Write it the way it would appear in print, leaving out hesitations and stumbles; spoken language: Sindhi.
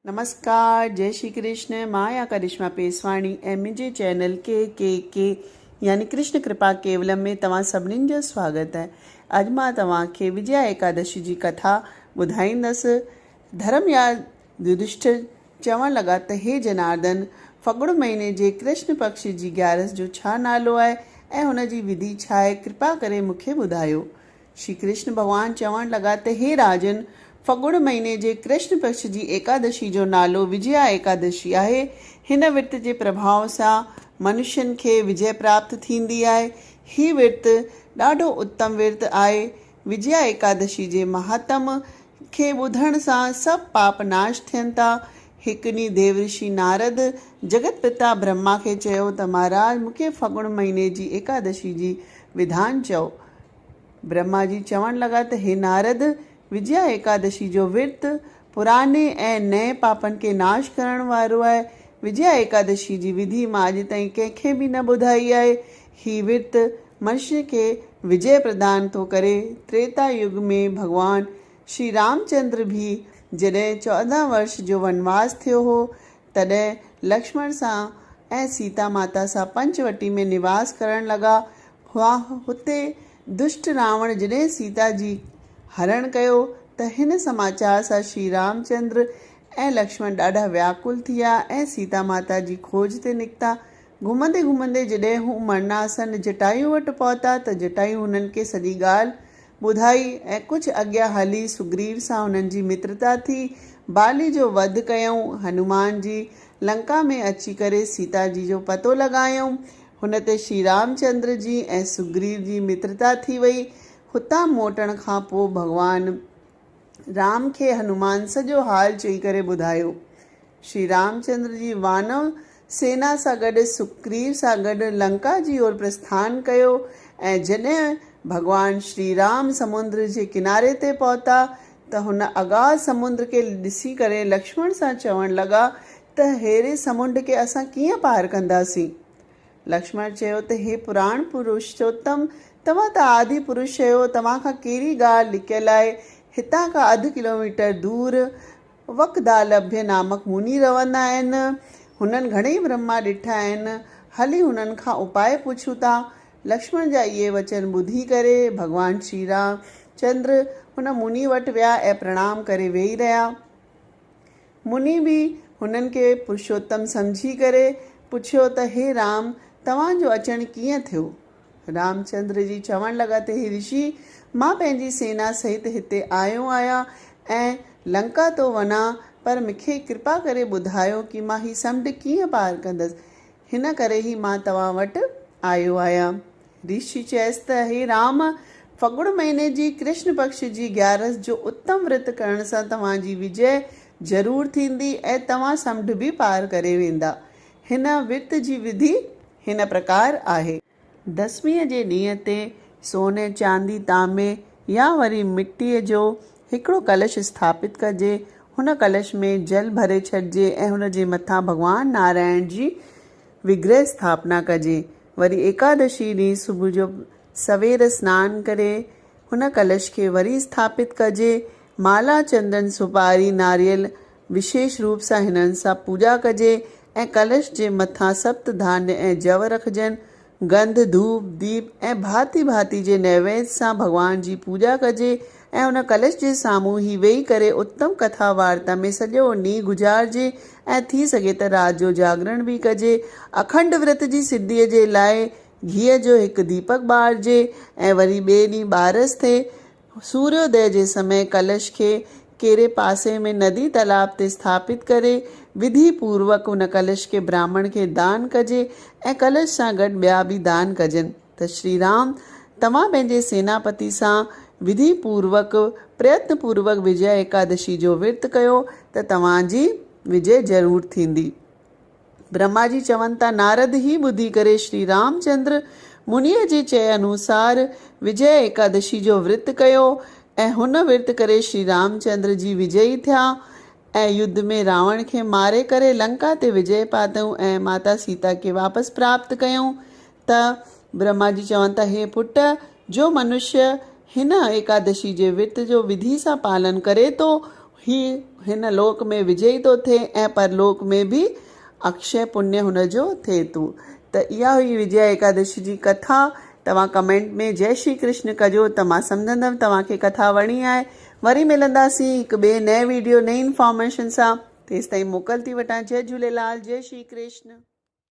نمسڪار جئي شري ڪرشن مان آهيان ڪرشما پيسواڻي ۽ منهنجي چينل ڪي ڪي ڪي يعني ڪرشن ڪرپا ڪيولم ۾ توهان سڀنين جو سواگت آهي اڄ مان توهان کي وجيا ايڪادشي جي ڪٿا ٻڌائيندس ڌرم يا يڌشٺر چوڻ لڳا ته هي جناردن ڦڳڻ مهيني جي ڪرشن پڪش جي گيارس جو ڇا نالو آهي ۽ هن جي وڌي ڇا آهي ڪرپا ڪري مون کي ٻڌايو شري ڪرشن ڀڳوان چوڻ لڳا ته هي راجن! ڦڳڻ مهيني جي ڪرشن پڪش جي ايڪادشي جو نالو وجيا ايڪادشي آهي. هن ورت جي پرڀاء سان منشين کي وجئه پراپت ٿيندي آهي. هي ورت ڏاڍو اتم ورت آهي. وجيا ايڪادشي جي مهاتم کي ٻڌڻ سان سڀ پاپ ناش ٿين ٿا. هڪ ڏينهن ديورشي نارد جڳت پتا برهما کي چيو ته مهاراج مون کي ڦڳڻ مهيني جي ايڪادشي جي وڌان چئو. برهما جي چوڻ لڳا ته هي نارد! وجيا ايڪادشي جو ورت پراڻي ۽ نئين پاپن کي ناش ڪرڻ وارو آهي. وجيا ايڪادشي جي وڌي مان اڄ تائين ڪنهن کي به نه ٻڌائي آهي. هي ورت منشي کي وجئه پردان ٿو ڪري. تريتا يگ ۾ ڀڳوان شري رامچندر به جڏهن 14 ورش جو ونواس ٿيو هو، تڏهن لڪشمڻ سان ۽ سيتا ماتا سان پنچ وٽي ۾ نواس ڪرڻ لڳا هئا. هتي دشٽ راوڻ جڏهن سيتا جي هرڻ ڪيو ته هن سماچار سان شري رامچندر ۽ لڪشمڻ ڏاڍا وياڪل ٿيا ۽ سيتا ماتا جي کوج تي نڪتا. گهمندي گهمندي جڏهن هو مرڻاسن جٽايو وٽ پهتا ته جٽايو هنن کي سڄي ڳالهه ٻڌائي ۽ ڪجهه اڳيان هلي سگريو سان هنن جي مترتا ٿي. بالي جو وڌ ڪيائون. هنومان جي لنڪا ۾ اچي ڪري سيتا جي جو پتو لڳايائون. هن تي شري رامچندر جي ۽ سگريو جي مترتا ٿي وئي. هتان موٽڻ کان پوء ڀڳوان رام کي هنومان سڄو حال چئي ڪري ٻڌايو. شري رامچندر جي وانو سينا سان گڏ سگريو سان گڏ لنڪا جي اور پرسٿان ڪيو ۽ جڏهن ڀڳوان شري رام سمندر جي ڪناري تي پهتا ته هن اگاڌ سمندر کي ڏسي ڪري لڪشمڻ سان چوڻ لڳا ته ههڙي سمنڊ کي اسان ڪيئن پار ڪنداسين؟ لڪشمڻ چيو ته هي پراڻ پرشوتم توهان ته آدي پرش آهيو توهان کان ڪهڙي ڳالهه لڪيل آهي هتان کان اڌ ڪلوميٽر دور وڪدالڀيه نامڪ مني رهندا آهن. هنن گهڻيئي برهما ڏٺا آهن. هلي هنن کان اپاء پڇون ٿا. لڪشمڻ جا اهي وچن ٻڌي ڪري ڀڳوان شري رام چندر هن مني وٽ ويا ۽ پرڻام ڪري ويهي رهيا. مني به هنن کي پرشوتم سمجهي ڪري پڇيو ته هي رام توهان جو اچڻ ڪيئن ٿيو؟ رامچندر جي چوڻ لڳا ته هي رشي! مان پنهنجي سينا سهت هتي آيو آهيان ۽ لنڪا ٿو وڃان پر مون کي ڪرپا ڪري ٻڌايو ڪي مان هي سمنڊ ڪيئن پار ڪندس؟ هن ڪري ئي مان توهان وٽ آيو آهيان. رشي چيس ته هي رام! ڦڳڻ مهيني جي ڪرشن پڪش جي گيارس جو اتم ورت ڪرڻ سان توهان جي وجئه ضرور ٿيندي ۽ توهان سمنڊ به پار ڪري ويندا. هن ورت جي وڌي هن پرڪار آهي. دسميء جي ڏينهن تي سون، چاندي، تانبي يا وري مٽيء جو هڪڙو ڪلش اسٿاپت ڪجي. هن ڪلش ۾ جل ڀري ڇڏجي ۽ هن جي مٿان ڀڳوان نارائڻ جي وگرهه اسٿاپنا ڪجي. وري ايڪادشي ڏينهن صبح جو سوير سنان ڪري هن ڪلش کي وري اسٿاپت ڪجي. مالا، چندن، سوپاري، ناريل وشيش روپ سان هنن سان پوڄا ڪجي ۽ ڪلش جي مٿان سپت ڌانيه ۽ جو رکجن. گنڌ، ڌوپ، ديپ ۽ ڀاتي ڀاتي جي نيويد سان ڀڳوان جي پوڄا ڪجي ۽ ان ڪلش جي سامهون هي ويهي ڪري اتم ڪٿا وارتا ۾ سڄو ڏينهن گذارجي ۽ ٿي سگهي ته رات جو جاڳرڻ به ڪجي. اکنڊ ورت جي سڌيء جي لاء گيهه جو هڪ ديپڪ ٻارجي ۽ وري ٻئي ڏينهن ٻارس ٿئي سوريودي جي سمي ڪلش کي ڪيري پاسي ۾ ندي تالاب تي اسٿاپت ڪري، وڌي پوروڪ ان ڪلش کي براهمڻ کي دان ڪجي ۽ ڪلش سان گڏ ٻيا به دان ڪجن ته شري رام توهان پنهنجي سيناپتي سان وڌي پوروڪ پريتن پوروڪ وجيا ايڪادشي جو ورت ڪيو ته توهان جي وجي ضرور ٿيندي. برهما جي چون ٿا، نارد هي ٻڌي ڪري شري رامچندر منيء جي چئي انوسار وجئه ايڪادشي جو ورت ڪيو ۽ هن ورت ڪري شري رامچندر جي وجئي ٿيا ۽ يڌ ۾ راوڻ کي ماري ڪري لنڪا تي وجئه پاتئون ۽ ماتا سيتا کي واپس پراپت ڪيائون ته برهما جي چون ٿا، هي پٽ! جو منشيه هن ايڪادشي جي ورت جو وڌي سان پالن ڪري ٿو، هي هن لوڪ ۾ وجئي ٿو ٿئي ۽ پرلوڪ ۾ به اڪشي پڃ هن جو ٿئي ٿو. ته اها هئي وجيا ايڪادشي جي ڪٿا. توهان ڪمينٽ ۾ جئي شري ڪرشن ڪجو ته مان سمجهندم توهان کي ڪٿا وڻي آهي. وري ملنداسين هڪ ٻئي نئين ويڊيو نئين انفارميشن سان. تيستائين موڪل ٿي وٺان. جئي جهوليلال جئي شري ڪرشن.